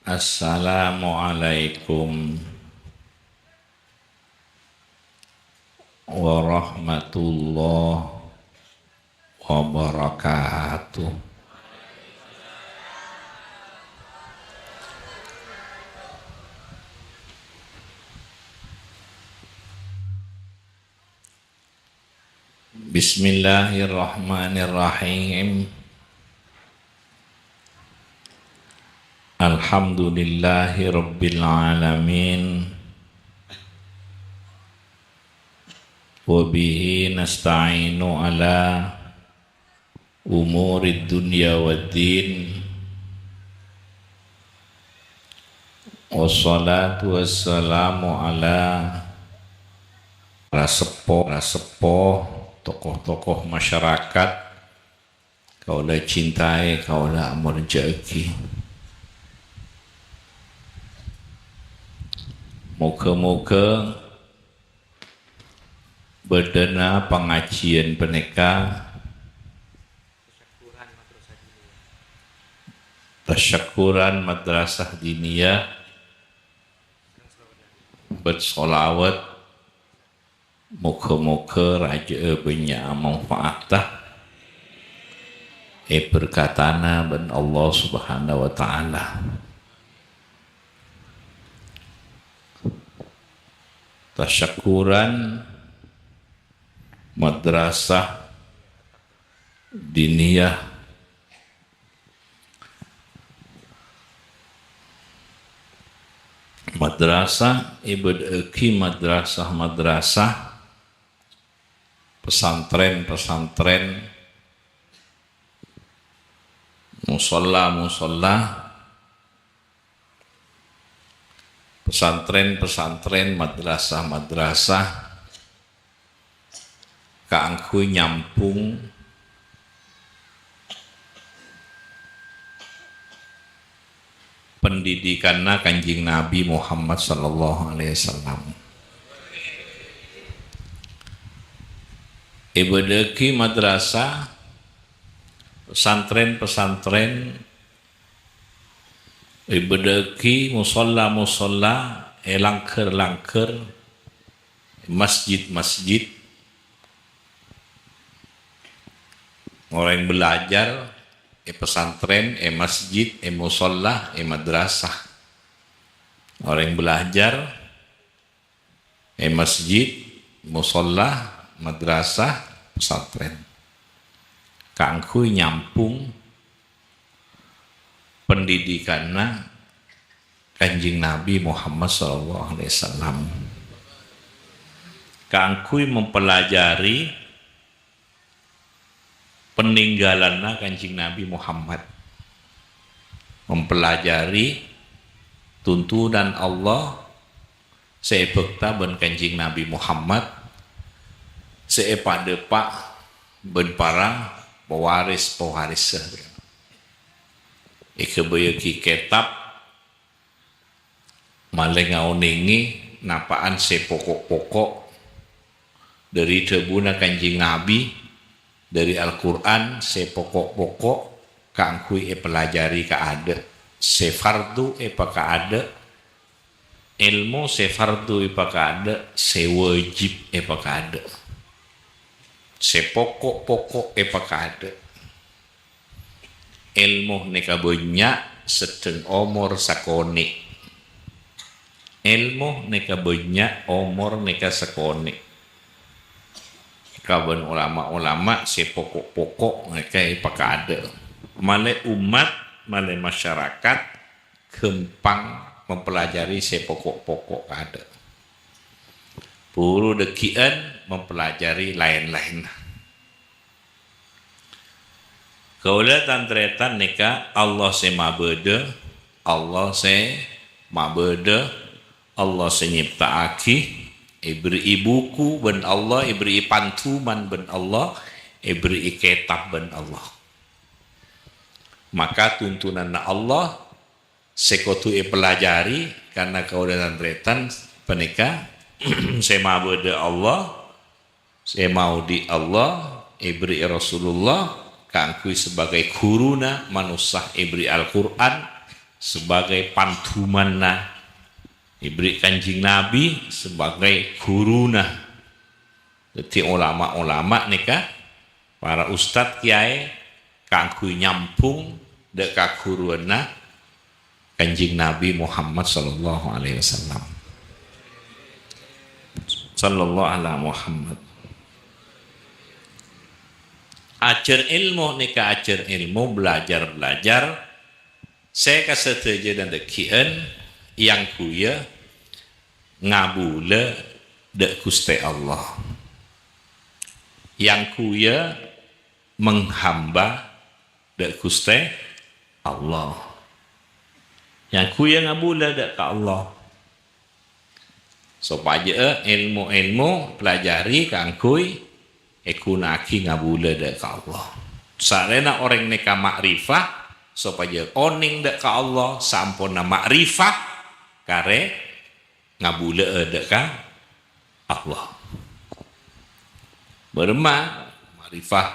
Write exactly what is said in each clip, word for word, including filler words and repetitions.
Assalamualaikum warahmatullahi wabarakatuh. Bismillahirrahmanirrahim. Alhamdulillahirabbil alamin. Wa bihi nasta'inu ala umurid dunya waddin. Wassalatu wassalamu ala para seppo, para seppo, tokoh-tokoh masyarakat, kaulâ cintaè, kaulâ amorja'aghi. Moghâ-moghâ bâdâna pangajiyân panèka tasyakkuran Madrasah Diniyah bâdâ sholawat. Moghâ-moghâ rajâ'â bânnya' manfaatta, èberkatana bân Allah Subhanahu wa Ta'ala. Tasyakkuran Madrasah Diniyah. Madrasah, èbâdâ'aghi madrasah-madrasah, pesantren-pesantren, musholla-musholla, pesantren-pesantren, madrasah-madrasah, kaangghuy nyambhung pendidikanna Kanjeng Nabi Muhammad sallallahu alaihi wasallam. Èbâdâ'aghi madrasah, pesantren-pesantren, èbâdâ'aghi musholla-musholla, è langghâr-langghâr, è masjid-masjid. Orèng belajar è pesantren, è masjid, è musholla, è madrasah. Orèng belajar è masjid, musholla, madrasah, pesantren. Kaangghuy nyambhung pendidikanna Kanjeng Nabi Muhammad sallallahu alaihi wasallam. Kaangghuy mempelajari peninggalanna Kanjeng Nabi Muhammad. Mempelajari tuntunan Allah sè èbhâkta bân Kanjeng Nabi Muhammad, sè èpadâpa' bân para pewaris-pewarissa. Èghâbâyyâghi kètab malè ngaonèngè napa'an sè poko'-poko' dhâri dhâbuna Kanjeng Nabi, dhâri Al-Qur'an, sè poko'-poko' kaangghuy èpelajari kaadâ', sè fardu èpakaadâ', èlmo sè fardu èpakaadâ', sè wâjib èpakaadâ', sè poko'-poko' èpakaadâ'. Èlmo nèka bânnya', sedheng omor sakonè'. Èlmo nèka bânnya', omor nèka sakonè'. Kabân olama-olama sè poko'-poko' nèka èpakaadâ'. Malè ommat, malè masyarakat ghâmpang mempelajari sè poko'-poko' kaadâ'. Buru dhâggi'ân mempelajari laèn-laènna. Kaulâ tan-tarètan nèka Allah sè mabâdâ, Allah sè mabâdâ, Allah sè nyèpta'aghi, èbherri'i buku bân Allah, èbherri'i panduman bân Allah, èbherri'i kètab bân Allah. Maka tuntunanna Allah sè kodhu èpelajari, karna kaulâ tan-tarètan panèka sè mabâdâ Allah, sè maodi' Allah, èbherri'i Rasulullah kaangghuy sebagai ghuruna manossa, èbherri'i Al-Qur'an, sebagai pandumanna, èberri' Kanjeng Nabi sebagai ghuruna. Dhâddhi, olama-olama nèka, para ustad, kèyaè, kaangghuy nyambhung dâ' ka ghuruwânna Kanjeng Nabi Muhammad sallallahu alaihi wasallam. Sallallahu ala Muhammad. Ajhâr èlmo nèka ajhâr èlmo, belajar-belajar, sè kasadhâjâna dhâggi'ân, èangghuya ngabulâ dâ' Ghustè Allah. Èangghuya menghamba dâ' Ghustè Allah. Èangghuya ngabulâ dâ' ka Allah. Sopajâ'â èlmo-èlmo èpelajari kaangghuy èghuna'aghi ngabulâ dâ' ka Allah. Sarèna orèng nèka ma'rifah, sopajâ onèng dâ' ka Allah, saamponna ma'rifah, karè ngabulâ'â dâ' ka Allah. Bârâmma ma'rifah?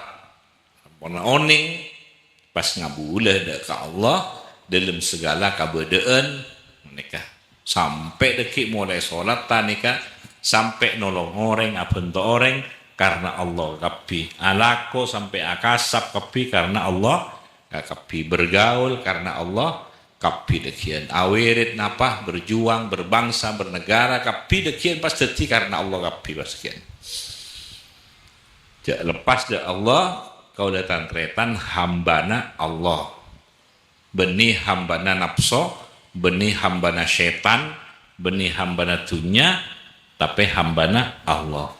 Saamponna onèng, pas ngabulâ dâ' ka Allah dâlem saghâlâ kabâdâ'ân nèka. Sampè' dhâggi' molaè solat ta' nèka, sampè' nolong orèng, abhânto orèng, karna Allah kabbhi. Alako sampè' akasap kabbhi karna Allah kabbhi. Bergaul karna Allah kabbhi dhâggi'ân. Awirid napa, berjuang, berbangsa, bernegara, kabbhi dhâggi'ân pas dhâddhi karna Allah kabbhi pas dhâggi'ân. Jhâ' lepas dâ' Allah, kaulâ tan-tarètan hambâna Allah. Bânnè hambâna napso, bânnè hambâna sètan, bânnè hambâna dhunnya, tapè hambâna Allah.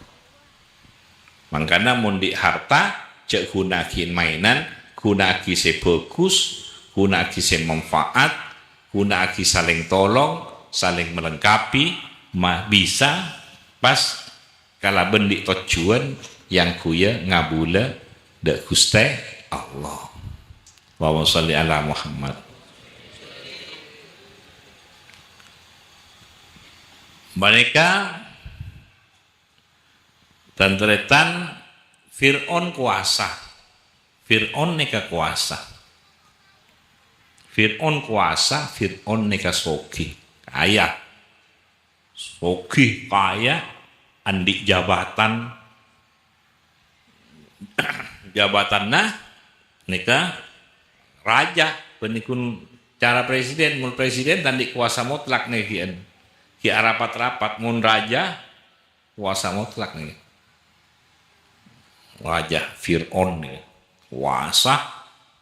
Mangkana mon andi' harta, jhâ' ghuna'aghi maènan, ghuna'aghi sè bhâghus, ghuna'aghi sè manfaat, ghuna'aghi salèng tolong, salèng melengkapi, ma-, bisa pas kalabân andi' tojjhuwân èangghuya ngabulâ dâ' Ghustè Allah. Allahumma shalli ala Muhammad. Panèka, tan-tarètan, Fir'aun kobâsa. Fir'aun nèka kobâsa. Fir'aun kobâsa, Fir'aun nèka soghi, kaya. Soghi, kaya, andi' jabatan, jabatanna nèka raja, bânnè ghun cara presiden. Mon presiden ta' andi' kobâsa mutlak nèka, ghi' arapat-rapat. Mon raja, kobâsa mutlak nèka. Raja Fir'aun nèka. Kobâsa,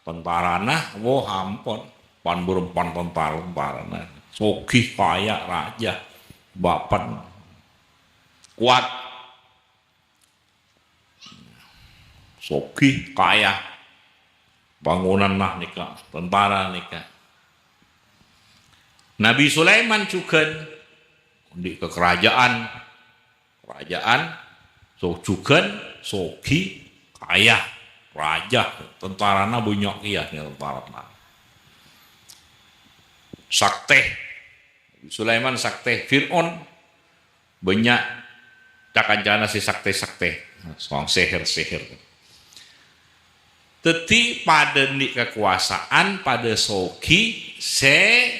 tantarana, woh, ampon. Pan-bârâmpan tantara-tantarana. Soghi, kaya, raja. Bâbân. Kowat. Soghi, kaya. Bângonanna nèka, tantara nèka. Nabi Sulaiman jhughân, andi' kakaraja'an. Karaja'an, so-, jhughân, soghi, kaya, raja, tantarana bânnya' kèya, tantarana. Saktè. Sulaiman saktè. Fir'aun bânnya' ca-kancana sè saktè-saktè. Song seher-seher. Dhâddhi, padâ andi' kakobâsaan, padâ soghi, sè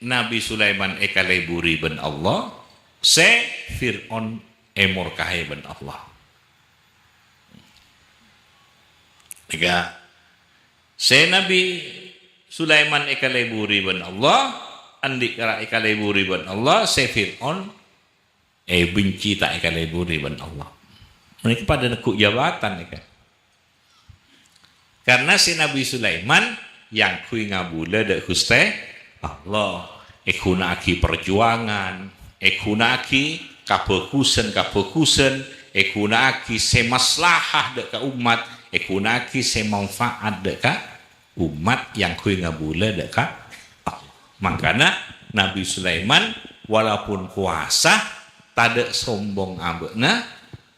Nabi Sulaiman èkalèburi bân Allah, sè Fir'aun èmorkaè bân Allah. Nèka, sè Nabi Sulaiman èkalèburi bân Allah, andi' kara èkalèburi bân Allah, sè Fir'aun èbhenci ta' èkalèburi bân Allah. Mènèka padâ neggu' jabatan nèka. Karna sè Nabi Sulaiman èangghuy ngabulâ dâ' Ghustè Allah, èghuna'aghi parjuwangan, èghuna'aghi kabhâghusân-kabhâghusân, èghuna'aghi sè maslahah dâ' ka ommat, èghuna'aghi sè manfaat dâ' ka ommat, èangghuy ngabulâ dâ' ka Allah. Mangkana Nabi Sulaiman, walaupun kobâsa, tadâ' sombong abâ'na,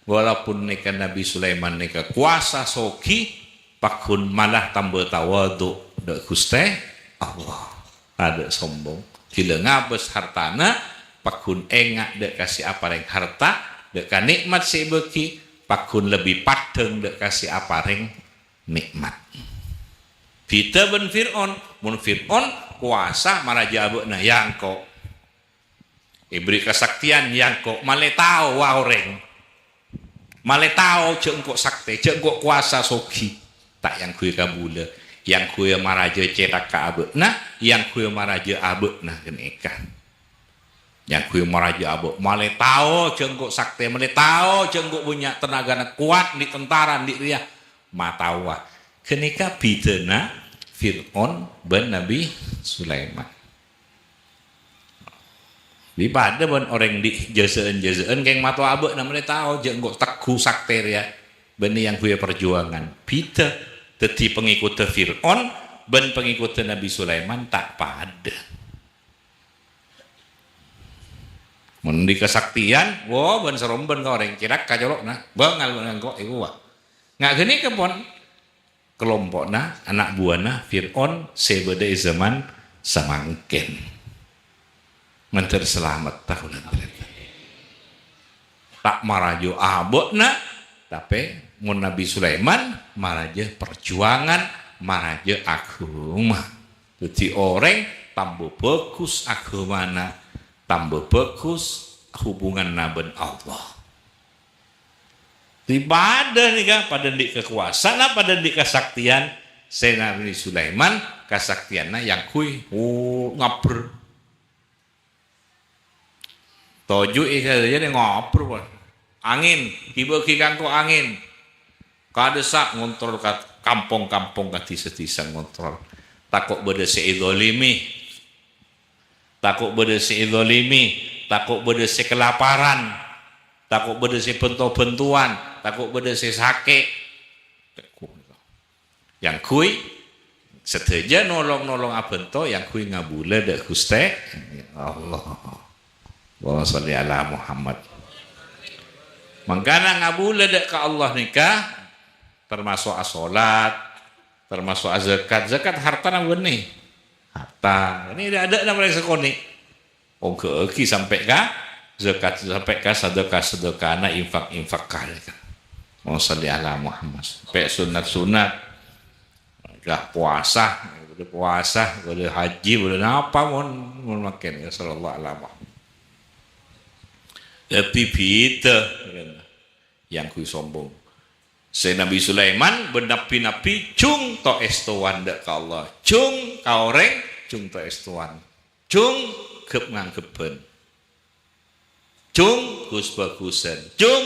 walaupun nèka Nabi Sulaiman nèka kobâsa soghi, pagghun malah tamba tawadhu dâ' Ghustè Allah. Tadâ' sombong. Ghilâ ngabâs hartana, pagghun enga' dâ' ka sè aparèng harta, dâ' ka nè'mat sè èbâghi, pagghun lebbi paddhâng dâ' ka sè aparèng nè'mat. Bhidhâ bân Fir'aun. Mon Fir'aun kobâsa marajâ abâ'na, "Ya engko'." Èbherri' kasaktèyan, "Ya engko'." Malè tao, wa orèng. Malè tao jhâ' engko' saktè, jhâ' engko' kobâsa soghi. Ta' èyangghuy kabulâ. Èyangghuy marajâ cèthak ka abâ'na, èyangghuy marajâ abâ'na ghânèka. Èyangghuy marajâ abâ'. Malè tao jhâ' engko' saktè, malè tao jhâ' engko' bânnya' tenagana, kowat, andi' tentara, andi' rèya. Mataowa. Ghânèka bhidhâna Fir'aun bân Nabbhi Sulaiman. Dhi padâ bân orèng dhi' jâsâ'ân-jâsâ'ân kèng mataowa abâ'na, malè tao jhâ' engko' tegghu saktè rèya bân èyangghuy parjuwângan. Bhidhâ. Dhâddhi pangèkoddhâ Fir'aun bân pangèkoddhâ Nabbhi Sulaiman ta' padâ. Mon dhi' kasaktèyan, wo, bân sarombân ka orèng cèthak ka colo'na, bângal bân engko' èkowa. Nga' ghânèka pon. Kalompo'na ana' buwâna Fir'aun sè bâdâ è zaman samangkèn. Mandhâr salamet, ta' kaulâ tarètan. Ta' marajâ abâ'na, tapè mon Nabbhi Sulaiman marajâ parjuwângan, marajâ aghâma. Dhâddhi orèng tamba bhâghus aghâmana, tamba bhâghus hubunganna bân Allah. Dhi padâ nèka, padâ andi' kakowasaanna, padâ andi' kasaktèyan. Sè Nabbhi Sulaiman kasaktèyanna èyangghuy, oh, ngabbher. Toju' è sadhâjâna ngabbher, Bos. Angèn, ghi-bâghi ka engko' angèn. Kadhissa' ngontrol ka kampong-kampong, ka dhisa-dhisa ngontrol. Tako' bâdâ sè èdolimi. Tako' bâdâ sè èdolimi, tako' bâdâ sè kalaparan, tako' bâdâ sè bento-bentowan, tako' bâdâ sè sakè'. Èyangghuy sadhâjâ nolong-nolong abhânto, èyangghuy ngabulâ dâ' Ghustè Allah. Allahumma sholli ala Muhammad. Mangkana ngabulâ dâ' ka Allah nèka tamaso' asolat, tamaso' azakat. Zakat hartana bânnè. Harta. Ini adâ'-adâ'na mereka sakonè'. Ongghâ'aghi sampè' ka zakat, sampè' ka sedekah-sedekahna, infak-infak ka mereka. Allahumma sholli ala Muhammad. Sampè' sunnat-sunnat. Dah puasa, bâdâ puasa, bâdâ haji, bâdâ napa mon, mon mangkèn, ya, sallallahu ala Muhammad. Lebbi bhidhâ. Èyangghuy sombong. Sè Nabbhi Sulaiman bân nabbhi-nabbhi jhung to-èstowan dâ' ka Allah. Jhung ka orèng, jhung to-èstowan. Jhung ghâp-ngangghebbhân. Jhung ghus-bhâghusân. Jhung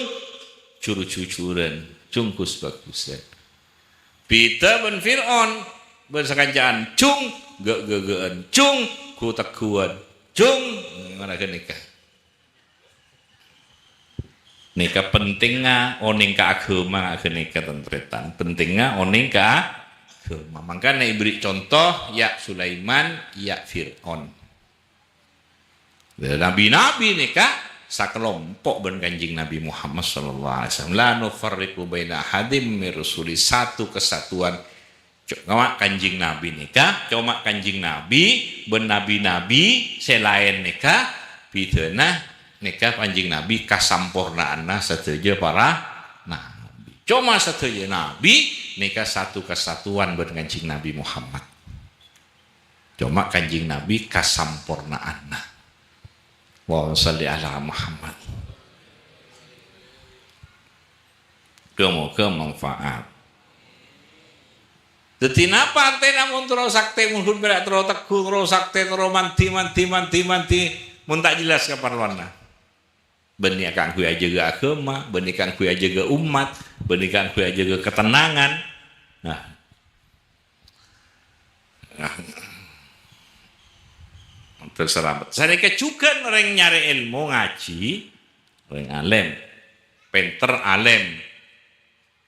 jhur-jhujhurân. Jhung ghus-bhâghusân. Bhidhâ bân Fir'aun, bân sakanca'an. Jhung ghâ'-ghâghâ'ân. Jhung ghu-tegghuwân. Jhung ngana ghânèka. Nèka pentingnga onèng ka aghâma, ghânèka tan-tarètan. Pentingnga onèng ka aghâma. Mangkana èbherri' conto, ya Sulaiman, ya Fir'aun. Nabbhi-nabbhi nèka sakalompo' bân Kanjeng Nabbhi Muhammad sallallahu alaihi wasallam. La nufarriqu baina ahadin min rusuli, satu kesatuan. Coma Kanjeng Nabbhi nèka, coma Kanjeng Nabbhi bân nabbhi-nabbhi sè laèn nèka, bhidhâna nèka Kanjeng Nabbhi kasampornaanna sadhâjâ para nabbhi. Coma sadhâjâ nabbhi nèka satu kesatuan bân Kanjeng Nabbhi Muhammad. Coma Kanjeng Nabbhi kasampornaanna. Allahumma sholli ala Muhammad. Moga-moga manfaat. Dhâddhi, napa artèna mon terro saktè, mon ghun pèra' terro tegghu, terro saktè, terro mandhi, mandhi, mandhi, mandhi, mon ta' jelas kaparlowanna? Bânnè kaangghuy ajâgâ aghâma, bânnè kaangghuy ajâgâ ommat, bânnè kaangghuy ajâgâ katennangan. Nah. Nah. Terros salamet. Sanèka jhughân orèng nyarè èlmo ngajhi, orèng alèm. Pènter, alèm.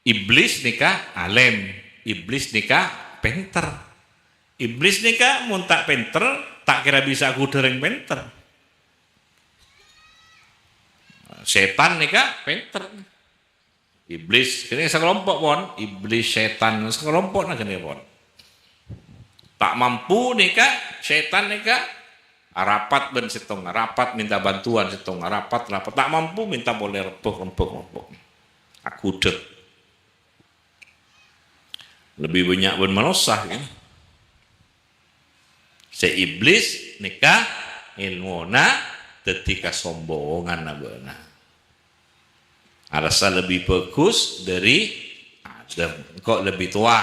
Iblis nèka alèm. Iblis nèka pènter. Iblis nèka mon ta' pènter, ta' kèra bisa aghudhâ orèng pènter. Sètan nèka pènter. Iblis, kènè' sakalompo', pon. Iblis, sètan, sakalompo'na kènè', pon. Ta' mampu nèka, sètan nèka, arapat bân sèttong, arapat minta bantuan sèttong, arapat, arapat. Ta' mampu minta polè rebbhâk, rebbhâk, rebbhâk. Aghudhâ. Lebbi bânnya' bân manossa, ya. Cè' Iblis nèka èlmona dhâddhi kasombongan abâ'na. Arassa lebbi bhâghus dhâri Adam. Engko' lebbi towa.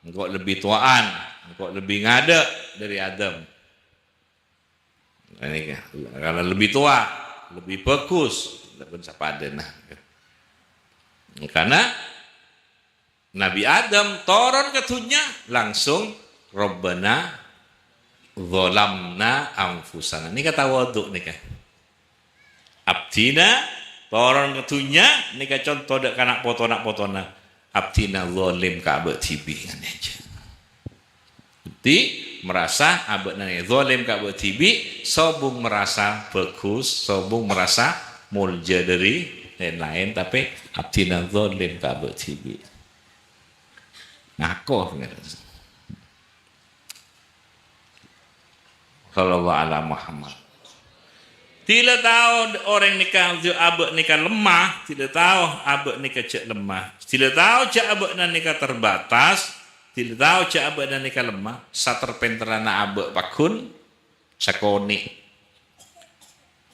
Engko' lebbi towa'an. Engko' lebbi ngadâ' dhâri Adam. Nah, nèka, karena lebbi towa, lebbi bhâghus, adapun sapadâna. Karena Nabi Adam toron ka dhunnya langsung, "Rabbana zalamna anfusana." Nèka tawadhu nèka. Abdhina toron ka dhunnya nèka conto dâ' kana' poto-, na' potona. Abdhina zalim ka abâ' dhibi', ngene aja. Dhâddhi, merasa abâ'na nè zalim ka abâ' dhibi', sobung merasa bhâghus, sobung merasa molja dhâri laèn-laèn, tapè abdhina zalim ka abâ' dhibi'. Ngako, Sallallahu ala Muhammad. Dhila tao orèng nèka jâ' abâ' nèka lemah, dhila tao abâ' nèka jâ' lemah. Dhila tao jâ' abâ'na nèka terbatas, dhila tao jâ' abâ'na nèka lemah, saterpenterranna abâ' pagghun sakonè'.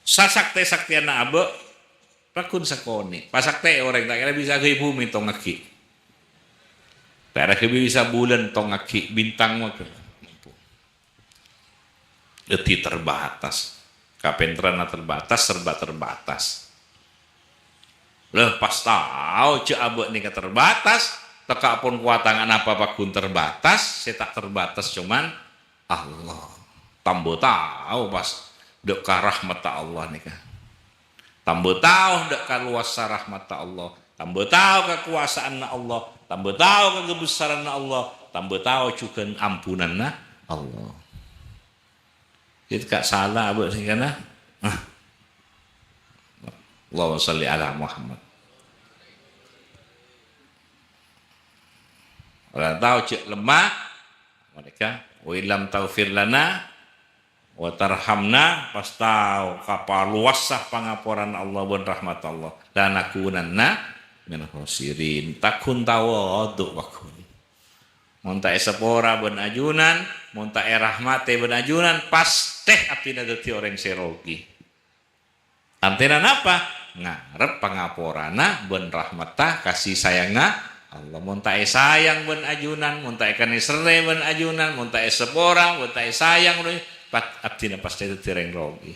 Sasaktè-saktèyanna abâ' pagghun sakonè'. Pasaktè orèng ta' kèra bisa ghâbây bhumè tongngaghi. Ta' kèra ghâbây bisa bulân tongngaghi, bintang mangkèn. Dhâddhi terbatas. Kapènterranna terbatas, serba terbatas. Lah, pas tao jâ' abâ' nèka terbatas, tekka' pon kowata napa pagghun terbatas, sè ta' terbatas coma Allah. Tambâ tao pas dâ' ka rahmatta Allah nèka. Tambâ tao dâ' ka lowassa rahmatta Allah. Tambâ tao kakowasaanna Allah. Tambâ tao kabessaranna Allah. Tambâ tao jhughân ampunanna Allah. Kita ka' sala abâ' sè kana. Ah. Allahumma shalli ala Muhammad. Ora tao jâ' lemah, mereka, "Wa illam taghfir lana wa tarhamna," pas tao kapalowassa pangaporan Allah bân rahmat Allah, "lanakunanna minal khosirin." Taghun tawadhu, pagghun. Mon ta' èsapora bân ajunan, mon ta' èrahmatè bân ajunan, pastè abdhina dhâddhi orèng sè rogi. Artèna napa? Ngarep pangaporana bân rahmatta, kasih sayangnga Allah. Mon ta' èsayang bân ajunan, mon ta' èkanèserrè bân ajunan, mon ta' èsapora, mon ta' èsayang, pat-, abdhina pastè dhâddhi orèng rogi.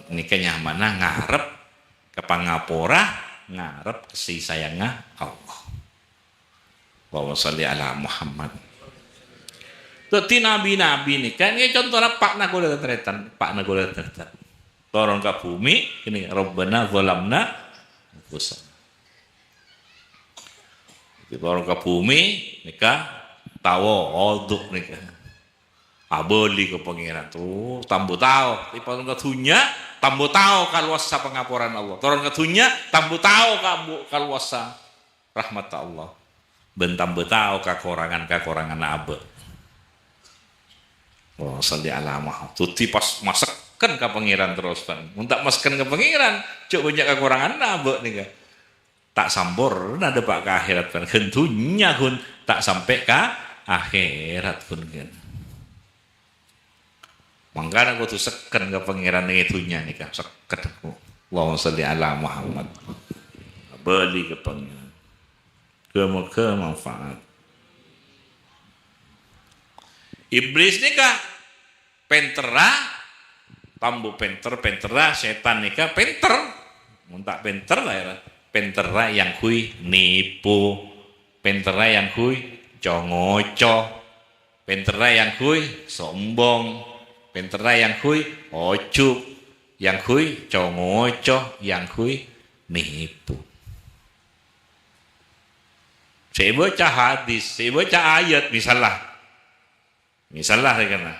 Nèka nyamana ngarep ka pangapora, ngarep kasih sayangnga Allah. Allahumma shalli ala Muhammad. Dhâddhi nabi-nabi nèka, nèka contona eppa'na kaulâ tan-tarètan, eppa'na kaulâ tan-tarètan. Toron ka bhumè, kènè, "Rabbana zalamna anfusana." Dhâddhi toron ka bhumè, nèka tawadhu nèka. Abâli ka Pangèran, tuh, tambâ tao. Dhâddhi toron ka dhunnya, tambâ tao kalowassa pangaporan Allah. Toron ka dhunnya, tambâ tao ka-, kalowassa rahmatta Allah. Bân tambâ tao kakorangan-kakoranganna abâ'. Allahumma shalli ala Muhammad. Dhâddhi pas masekken ka Pangèran terros, bân. Mon ta' masekken ka Pangèran, jâ' bânnya' kakoranganna abâ' nèka. Ta' samporna dâpa' ka akhèrat, bân. Ghân dhunnya, ghun, ta' sampè' ka akhèrat, ghun, ghân. Mangkana kodhu sekken ka Pangèran è dhunnya nèka, sekken. Allahumma shalli ala Muhammad. Abâli ka Pangèran. Moga-moga manfaat. Iblis nèka pènterra, tambâ pènter, pènterra, sètan nèka pènter. Mon ta' pènter, la, ya, pènterra èyangghuy nèpo, pènterra èyangghuy co-ngoco. Pènterra èyangghuy sombong, pènterra èyangghuy ojub, èyangghuy co-ngoco, èyangghuy nèpo. Sè èbâca hadis, sè èbâca ayat, misalla. Misalla, rèkana.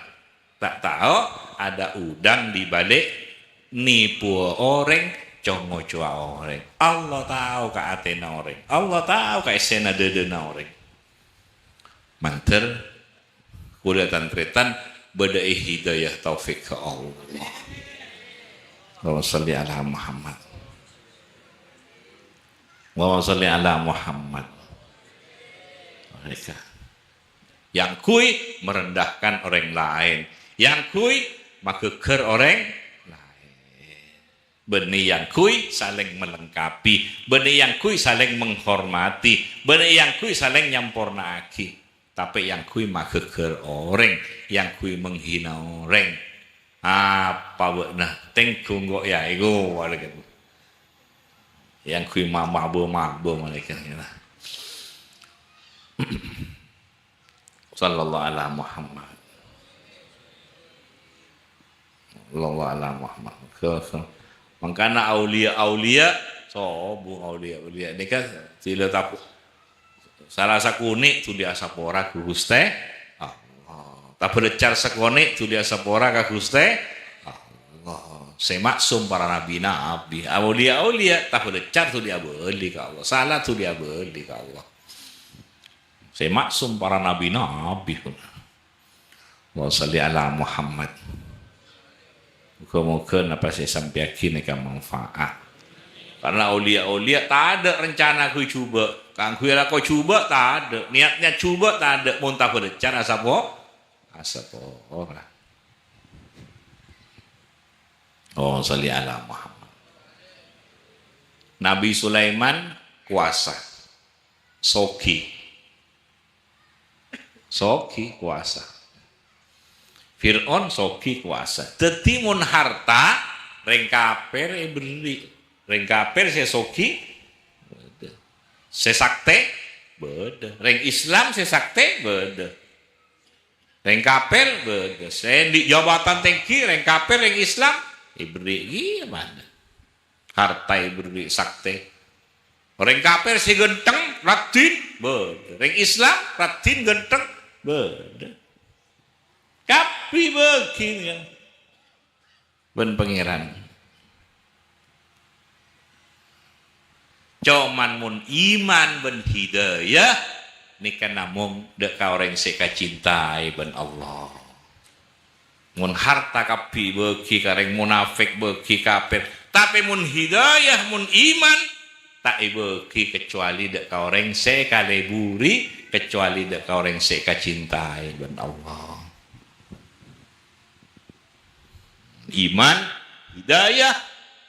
Ta' tao ada udang di balik nèpoa orèng, co-ngocoa orèng. Allah tao ka atèna orèng. Allah tao ka èssèna dâdâna orèng. Mandhâr, kaulâ tan-tarètan bâdâ è hidayah taufik ka Allah. Allahumma shalli ala Muhammad. Allahumma shalli ala Muhammad. Mereka. Yang ghuy merendahkan orang lain. Yang ghuy maghâghâr orang lain. Bânnè yang ghuy saling melengkapi. Bânnè yang ghuy saling menghormati. Bânnè yang ghuy saling nyampornaaghi. Tapè yang ghuy maghâghâr orang. Yang ghuy menghina orang. Apa bâ'na? Tèngghu engko' ya, iku, wala gitu. Yang ghuy ma-, mabâ-mabâ malaèkat, gitu. Sallallahu ala Muhammad. Sallallahu ala Muhammad. Ke-, ke-, mangkana aulia-aulia, sobung aulia-aulia. Ini kan sila taku-, sala sakonè' dhuli asapora ka Ghustè Allah. Tabâlâccar sakonè' dhuli asapora ka Ghustè Allah. Sè maksum para nabi-nabi, aulia-aulia, tabâlâccar dhuli abâli ka Allah. Sala dhuli abâli ka Allah. Sè maksum para nabi-nabi. Allahumma shalli ala Muhammad. Moghâ-moghâ napa sè èsampèyaghi nèka manfaat. Karna aulia-aulia tadâ' rencana ghuy jhubâ'. Kaangghuy alako jhubâ' tadâ'. Niat-niat jhubâ' tadâ'. Mon tabâlâccar asapo-, asapora. Oh, shalli ala Muhammad. Nabi Sulaiman kobâsa. Soghi. Soghi kobâsa. Fir'aun soghi kobâsa. Dhâddhi mon harta, rèng kafir èberri'. Rèng kafir sè soghi, bâdâ. Sè saktè, bâdâ. Rèng Islam sè saktè, bâdâ. Rèng kafir, bâdâ. Sè andi' jabatan tèngghi, rèng kafir, rèng Islam, èberri' kèya bâdâ. Harta èberri' saktè. Rèng kafir sè ghântheng, raddhin, bâdâ. Rèng Islam, raddhin, ghântheng, bâdâ. Kabbhi bâgi, ya. Bân Pangèran. Coman mon iman bân hidayah, nèka namong dâ' ka orèng sè èkacintai bân Allah. Mon harta kabbhi èbâgi ka rèng monafèk, bâgi kafir. Tapè mon hidayah, mon iman, ta' èbâgi kacuali dâ' ka orèng sè èkaleburi, kacuali dâ' ka orèng sè èkacintai bân Allah. Iman, hidayah,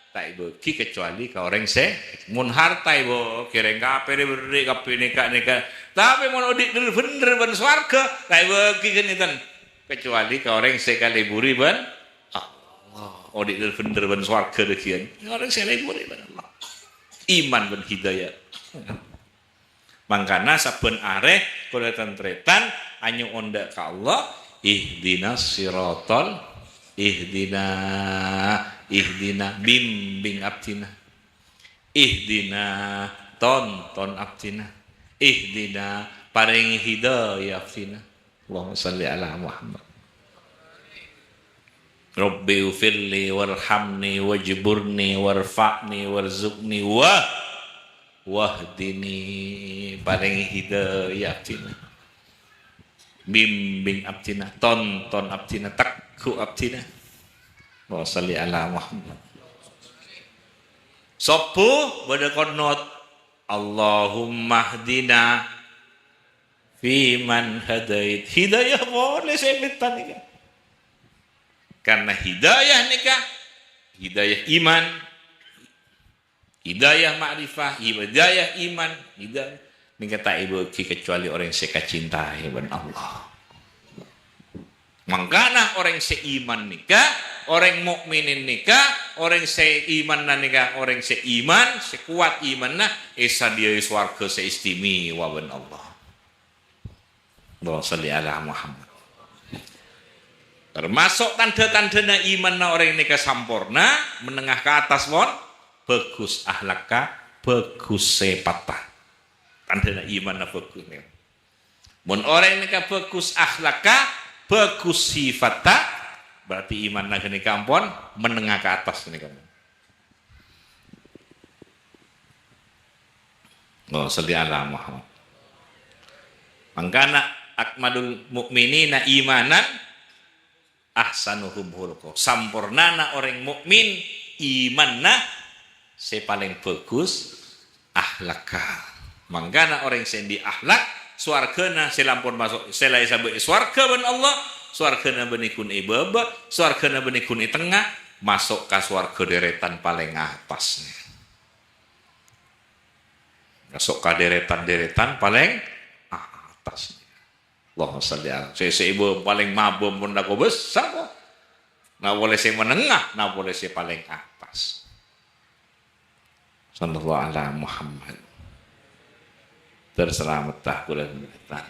ta' èbâgi kacuali ka orèng sè, mon harta èbâgi rèng kafir èberri' kabbhi nèka-nèka. Tapè mon odi' dhâr-bhendhâr bân sowarghâ, ta' èbâgi ghânèka. Kacuali ka orèng sè èkaleburi bân Allah. Odi' dhâr-bhendhâr bân sowarghâ dhâggi'ân. Orèng sè èkaleburi bân Allah. Iman bân hidayah. Mangkana sabbhân arè kaulâ tan-tarètan anyo'on dâ' ka Allah, "Ihdinas siratal, ihdina, ihdina, bimbing abdhina. Ihdina, tonton abdhina. Ihdina, parèngè hidayah abdhina." Allahumma shalli ala Muhammad. "Rabbighfirli warhamni wajburni warfa'ni warzuqni wa-, wahdini." Parèngè hidayah abdhina. Bimbing abdhina, tonton abdhina, tegghu' abdhina. Allahumma shalli ala Muhammad. Sobbhu bâdâ qunut. "Allahummahdina fiman hadait." Hidayah polè sè èpènta nèka. Karna hidayah nèka, hidayah iman, hidayah ma'rifah, hidayah iman, hidayah nèka ta' èbâgi kacuali orèng sè èkacintai bân Allah. Mangkana orèng sè iman nèka, orèng mukminin nèka, orèng sè imanna nèka, orèng sè iman, sè kowat imanna, èsadhiyâi sowarghâ sè istimewa bân Allah. Allahumma shalli ala Muhammad. Tamaso' tandhâ-tandhâna imanna orèng nèka samporna, menengah ka attas pon, bhâghus ahlakka, bhâghus sèpatta. Tandhâna imanna bhâghus nèka. Mon orèng nèka bhâghus ahlakka, bhâghus sifatta, berarti imanna ghânèka ampon menengah ka attas ghânèka. Allahumma shalli ala Muhammad. Mangkana akmalul mu'minina imanan ahsanuhum khulqa. Sampornana orèng mukmin imanna sè palèng bhâghus ahlakka. Mangkana orèng sè andi' ahlak Sowarghâna sè lampor maso', sè la èsabâ' è sowarghâ bân Allah, sowarghâna bânnè ghun è bâbâ, sowarghâna bânnè ghun è tengnga, maso' ka sowarghâ dèrètan palèng attas. Maso' ka dèrètan-dèrètan palèng attas. Allahumma shalli ala. Sè, sè è bâbâ palèng mabâ mon la kobâsa, ko. Na polè sè menengah, na polè sè palèng attas. Sallallahu ala Muhammad. Ter, salamettah kaulâ tan-tarètan.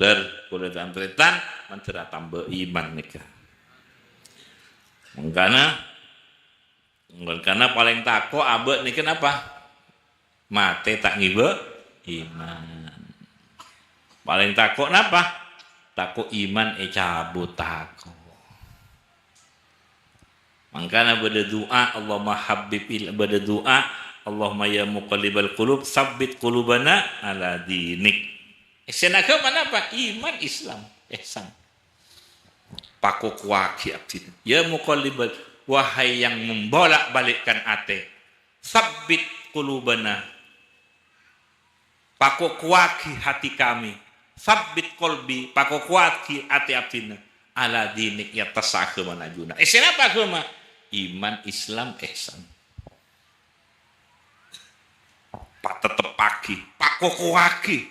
Ter, kaulâ tan-tarètan, mandhâr atamba iman nèka. Mangkana, mangkana palèng tako' abâ' nèka napa? Matè ta' ngibâ iman. Palèng tako' napa? Tako' iman ècabut tako'. Mangkana bâdâ du'a, Allahumma habbib il-, bâdâ du'a, Allahumma ya muqallibal qulub, tsabbit qulubana ala dinik. Èssèna aghâma napa? Iman, Islam, ihsan. Pakokowaghi abdhina. Ya muqallibal, wahai yang membolak-balikkan atè, tsabbit qulubana, pakokowaghi hati kami. Tsabbit qalbi, pakokowaghi atè abdhina. Ala dinik, è attassa aghâmana ajunan. Èssèna napa aghâma? Iman, Islam, ihsan. Patetteppaghi, pakokowaghi.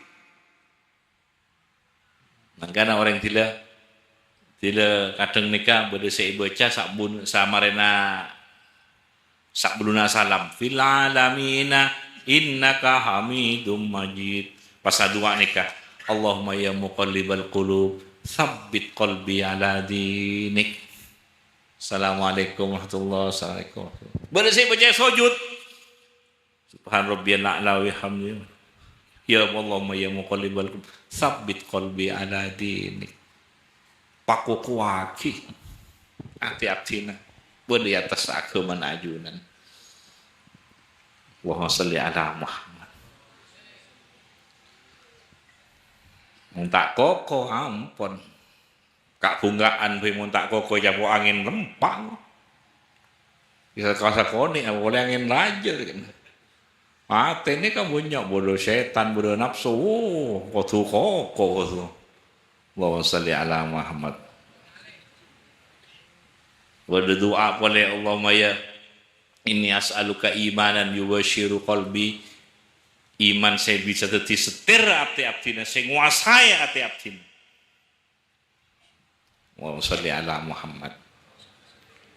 Mangkana orèng dhilâ, dhilâ kadhâng nèka bâdâ sè èbâca sabun-, samarèna sabellunna salam, "Fil alamina innaka hamidum majid." Pas adu'a nèka, "Allahumma ya muqallibal qulub, tsabbit qalbi ala dinik." Assalamualaikum warahmatullahi wabarakatuh. Bâdâ sè èbâca sojud. Subhan rabbiyal a'la wa bihamdi. Ya Allahumma ya muqallibal qulub, tsabbit qalbi ala dinik. Pakokowaghi atè abdhina bân è attassa aghâmana ajunan. Allahumma shalli ala Muhammad. Mon ta' koko, ampon. Kabhungka'an bhâi mon ta' koko ècapo' angèn lempang. Bisa kasa konè' polè angèn rajâ. Matè nèka bânnya' bâdâ sètan, bâdâ napso. Wuh, kodhu koko kodhu. Allahumma shalli ala Muhammad. Bâdâ du'a polè, Allahumma ya inni as'aluka imanan yubasyiru qalbi. Iman sè bisa dhâddhi setir atè abdhina, sè ngowasaè atè abdhina. Allahumma shalli ala Muhammad.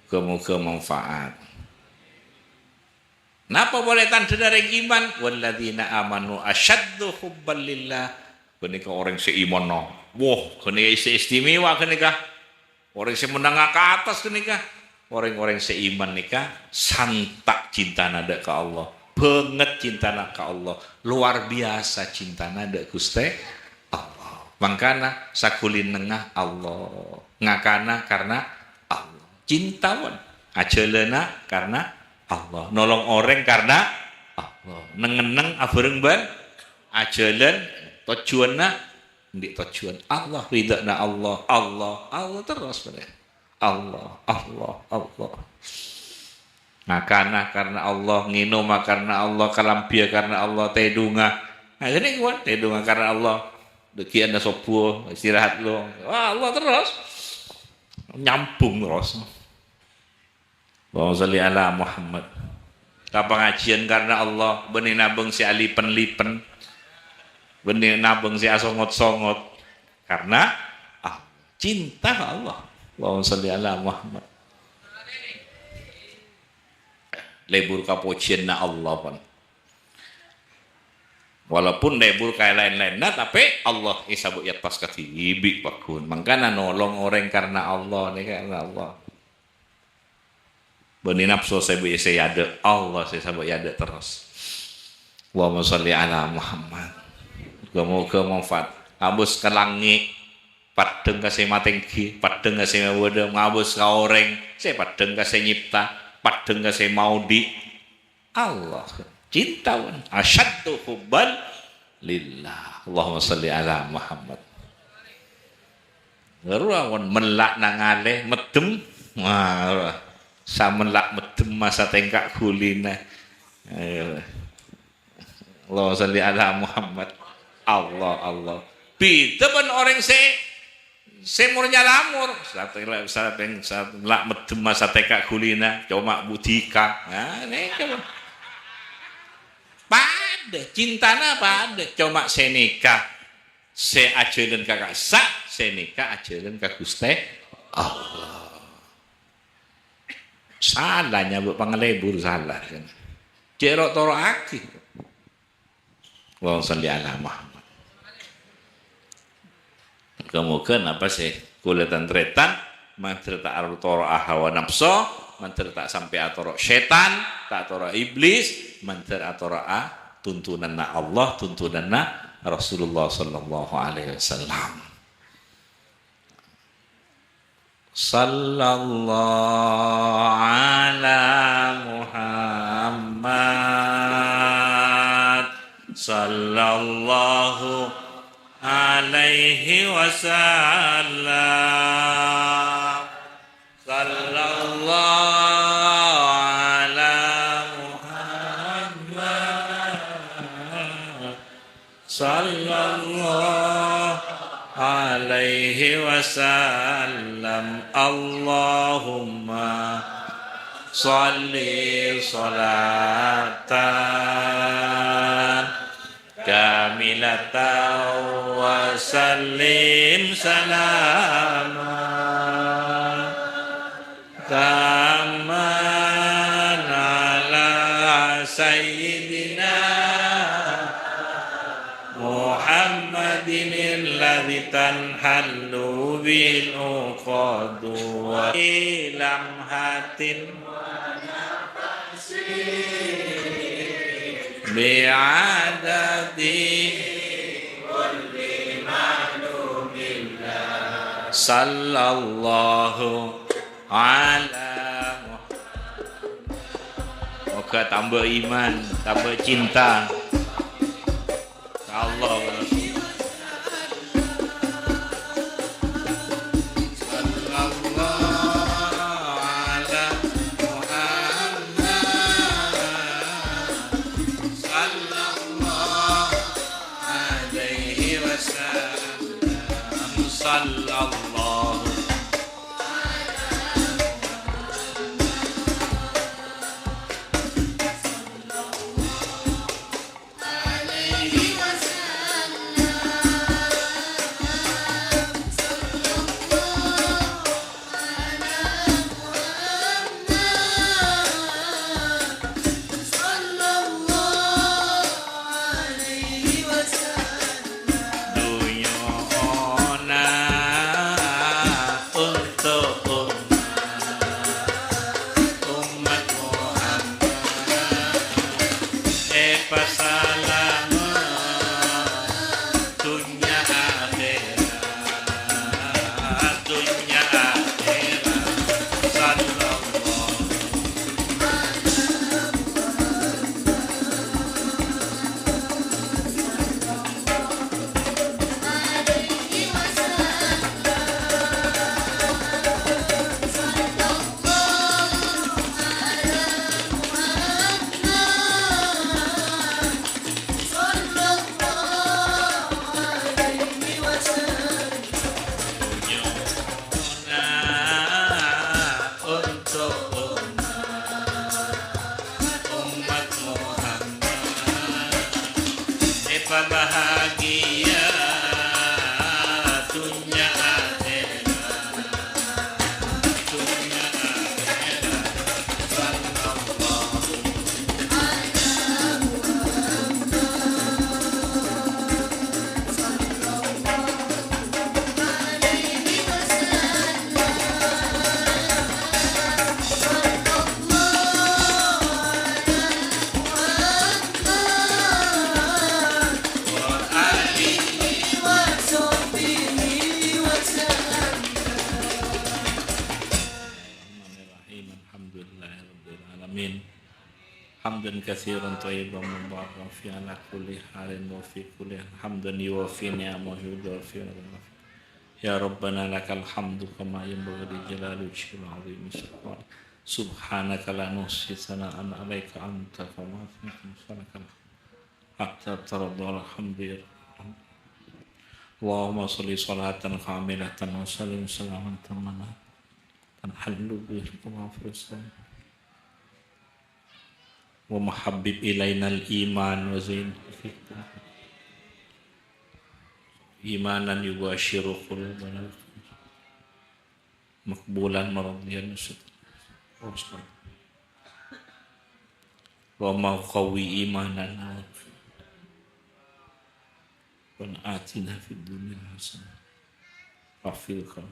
Moga-moga manfaat. Napa polè tandhâna rèng iman? Walladzina amanu asyaddu hubban lillah. Ghânèka orèng sè imanna. Wah, ghânèka sè istimewa ghânèka. Orèng sè menengah ke atas ghânèka. Orèng-orèng sè iman nèka santa' cintana dâ' ka Allah. Bângèt cintana ka Allah. Luar biasa cintana dâ' Ghustè Allah. Mangkana saghuli nengnga Allah. Ngakana karna Allah. Cinta pon. Ajhâlâna karna Allah. Nolong orèng karna Allah. Neng-enneng abhâreng bân ajhâlân. Tojjhuwânna andi' tojjhuwân Allah, ridhâna Allah, Allah, Allah terros, bhender. Allah, Allah, Allah. Ngakana karna Allah, ngènoma karna Allah, kalambhiyâ karna Allah, tèdungnga. Nah, jadi kuat, tèdungnga karna Allah. Dâgghi'ânna sobbhu, istirahat lo. Wah, Allah terros. Nyambung terros. Allahumma shalli ala Muhammad. Ka pangajiyân karna Allah, bânnè nabâng sè alipen-lipen. Bânnè nabâng sè asongot-songot. Karna Allah. Cinta ka Allah. Allahumma shalli ala Muhammad. Lebur ka pojhiyânna Allah, pon. Walaupun lebur ka laèn-laènna, tapè Allah èsabâ' è attas kadhibi', pagghun. Mangkana nolong orèng karna Allah, nèka karna Allah. Bânnè napso sè bi-, sè èadâ', Allah sè sabâ' èadâ' terros. Allahumma shalli ala Muhammad. Moga-moga manfaat. Abâs ka langngè', paddhâng ka sè matèngghi, paddhâng ka sè mabâdâ, ngabâs ka orèng, sè paddhâng ka sè nyèpta, paddhâng ka sè maodi'. Allah. Cinta, pon. Asyaddu hubban lillah. Allahumma shalli ala Muhammad. Rowa pon mella' nang alè, meddhem. Wah, rowa. Samella' meddhem masa tèngka' ghulina. Ayo. Allahumma shalli ala Muhammad. Allah, Allah. Bhidhâ bân orèng sè, sè mor-nyalamor. Satè-, satè-, sat-, la' meddhemma satèka ghulina, coma budika. Nah, nèka, Bang. Padâ, cintana padâ. Coma sè nèka sè ajhâlân ka kassa', sè nèka ajhâlân ka Ghustè Allah. Sala nyabâ' pangalebur, sala. Jhâ' ro'-toro'aghi. Allahumma shalli ala Muhammad. Moghâ-moghâ napa sè kaulâ tan-tarètan, mandhâr ta' atoro' hawa napso, mandhâr ta' sampè' atoro' sètan, ta' atoro' iblis, mandhâr atoro'a tuntunanna Allah, tuntunanna Rasulullah sallallahu alaihi wasallam. Sallallahu ala Muhammad. Sallallahu alaihi wasallam. Sallallahu ala Muhammad. Sallallahu alaihi wasallam. Allahumma shalli shalatan kamilatan wa sallim salaman tamman ala sayyidina Muhammadin alladzi tanhallu bihil uqadu wa lamhatin bi'adadi kulli ma'lumillah. Sallallahu ala Muhammad. Moghâ tambâ iman, tambâ cinta ka Allah. Sallallahu ala Muhammad. Sallallahu alaihi wasallam. Sallallahu Dunyona untuk umat, umat Muhammad, èpasalamet dunnya akhèrat, dunnya akhèrat. Sallallahu untuk umat Muhammad, èpabahagia dunnya akhèrat, dunnya akhèrat. Sallallahu الرحمن الرحيم. الحمد لله رب العالمين. حمدا كثيرا طيبا مباركا فيه على كل حال وفي كل حال. حمدا يوافي نعمه ويكافئ مزيده. يا ربنا لك الحمد كما ينبغي لجلال وجهك العظيم سبحانك. سبحانك لا نحصي ثناء عليك أنت كما أثنيت على نفسك. حتى ترضى. الحمد لله. اللهم صل صلاة كاملة وسلم سلاما تاما تنحل به الكرب في السماء. اللهم حبب إلينا الإيمان وزينه في قلوبنا. إيمانا يباشر قلوبنا. مقبولا مرضيا. اللهم قوي إيماننا. ربنا آتنا في الدنيا حسنة وفي الآخرة.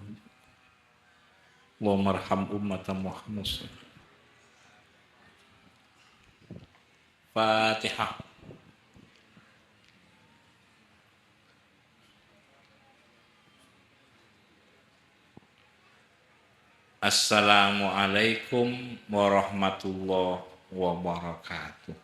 اللهم ارحم أمة محمد صلى الله عليه وسلم. الفاتحة. Assalamualaikum warahmatullahi wabarakatuh.